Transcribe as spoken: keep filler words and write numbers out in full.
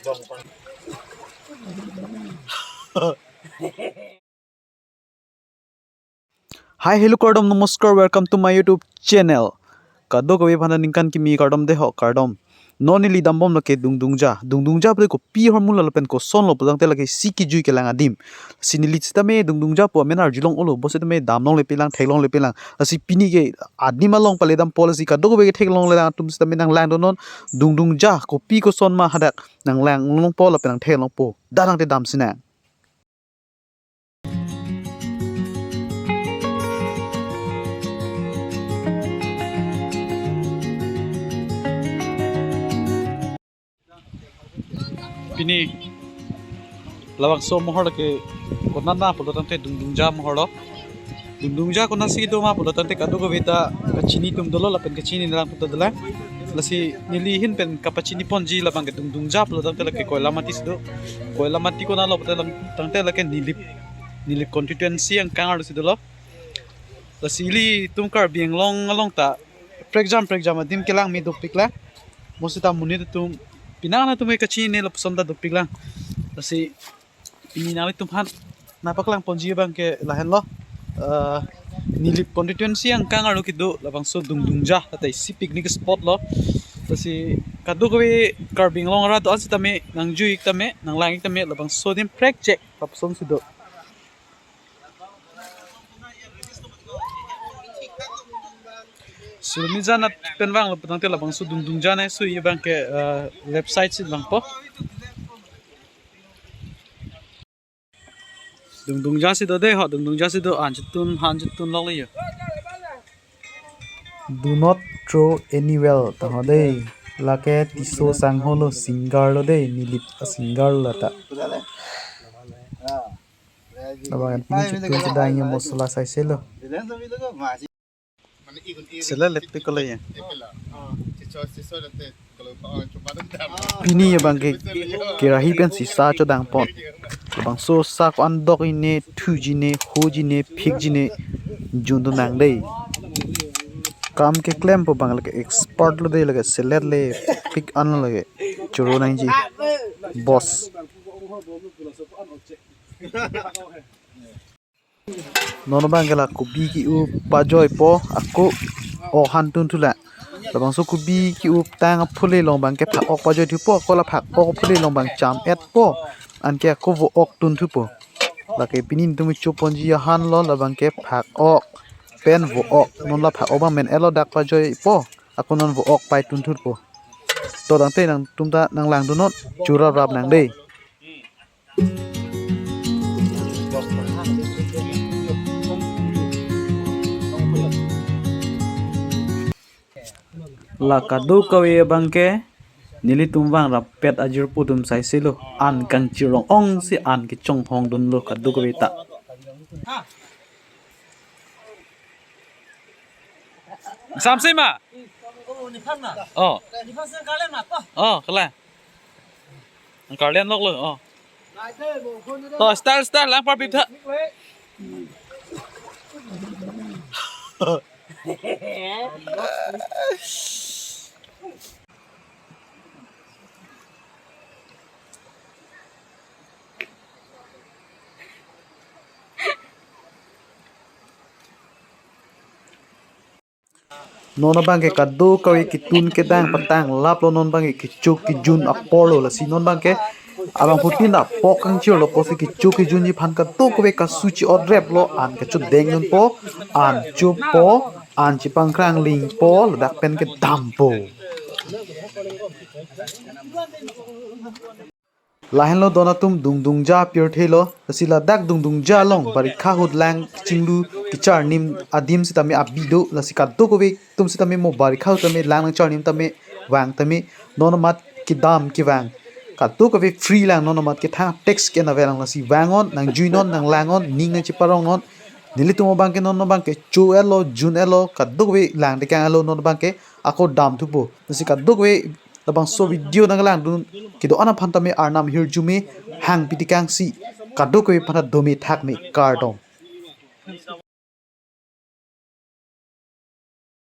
Hi, hello, kardom, namaskar, welcome to my YouTube channel. Kadokave aphan ta ningkan kimi kardom dei ho, kardom. Non neli dambom lake Dungdungja. Dungdungja pu kopi ahormu lapen kosonlo pulotangte lake isi kijui kelang adim. Si neli sitame Dungdungja pu amen arjulong-olo, bonsitame damlongle pelang, theklongle pelang. Lasi pini ke adim along pale dampo, lasi kadokave ke theklongle lang atum sitame nanglangdunnon. Dungdungja kopi koson ma hadak nanglanglongpo lapen nangtheklongpo. Dak nangte damsinang. Pini labangso amohor lake konat ma pulotangte Dungdungja amohor lo. Dungdungja konatsi do ma pulotangte kadokave ta kachini atum dolo lapen kachinine alam atum ta dolang. Lasi neli ahin pen kapachiniponji labang ke Dungdungja pulotangte lake Koilamati si do. Koilamati konatlo pulotangte lake Nilip, Nilip constituency angkang arlo si dolo. Lasi ilitum Karbi Anglong along ta prekjam prekjam adim kelang me dopik lang. Bonsita monit atum, penang atum ke kachinine lapuson ta dopik lang. Lasi pini nanglitum aphan nangpaklangponji abang ke lahenlo. Eh, Nilip constituency angkang arlo kedo labangso Dungdungja, lata isi picnic spot lo. Lasi kadokave Karbi Anglong arat do-an sitame nangjui-ik tame, nanglang-ik tame, labangso adim prekjak lapuson si do. Sulmi janat pen vanglo pulotangte labangso Dungdungja ne sui abang ke, eh, left side si vangpo. Dungdungja si do dei ho, Dungdungja si do, an chetun, han chetun lok le yo. Do not throw any well, ta ho dei. Lake Tisso sangho lo, singer lo dei, Nilip a-singer lo lata. Labang pini chetun chedang ye mosola saiselo. Sele lepik kole ye. Pini abang ke kerahi pen si sa chodangpon. Labangso sa ko-an dok-ine, thuji ne, hoji ne, phikji ne, jun do nang dei. Kam keklempo abang lake expert lo dei, lake selet lepik an lo lake. Choro nangji. Boss. Non abang ke la kobi ke-u pajoipo, ako ok han tunthu la. Labangso kobi ke-u tang aphule along abang ke phak ok pajoi thupo, ako la phak ok aphule along abang cham-etpo. Anke ako vo-ok tunthupo. Lake pini netum choponji ahan lo, labang ke phak ok pen vo-ok. Non la phak ok abang men-etlo, dak pajoipo. Ako non vo-ok pai tunthupo. To tangte nangtum ta nanglangdunnon, churap rap nang dei. La kadokave abang ke nelitum vangrap pet ajirpo atum saiselo, an kangchirong-ong si an kechonghongdunlo kadokave ta. Samse ma? Oh. Oh, kala. Ang Karlian lok lo, oh. To, style, style, lang parpik tha. Non abang ke kadokave ketun kedang patang laplo, non abang ke kecho kejun apor lo, lasi non abang ke abangphutin apok kangchirlo pusi kecho kejunji aphan kadokave kasu chi-otreplo, an kachodengdunpo, an chopo, an chepangkranglingpo, ladak pen kedampo. Lahenlo don atum, Dungdungja pirthe lo, lasi ladak Dungdungja along barikha ahut lang chinglu kecharnim adim sitame abi do, lasi kadokave atum sitame mo barikha ahut tame lang nangcharnim tame vang tame non amat kedam kevang. Kadokave free lang, non amat kethang tax ke-en ave lang, lasi vangnon, nangjuinon, nanglangon, ning nangcheparongnon. Nelitum abang ke non abang ke cho-etlo, jun-etlo, kadokave lang tekang-etlo non abang ke ako damthupo. Lasi kadokave labangso video nanglangdun kedo-an aphan tame Arnam ahirjume hangpi tekangsi, kadokave aphan ta dome thakme, kardom.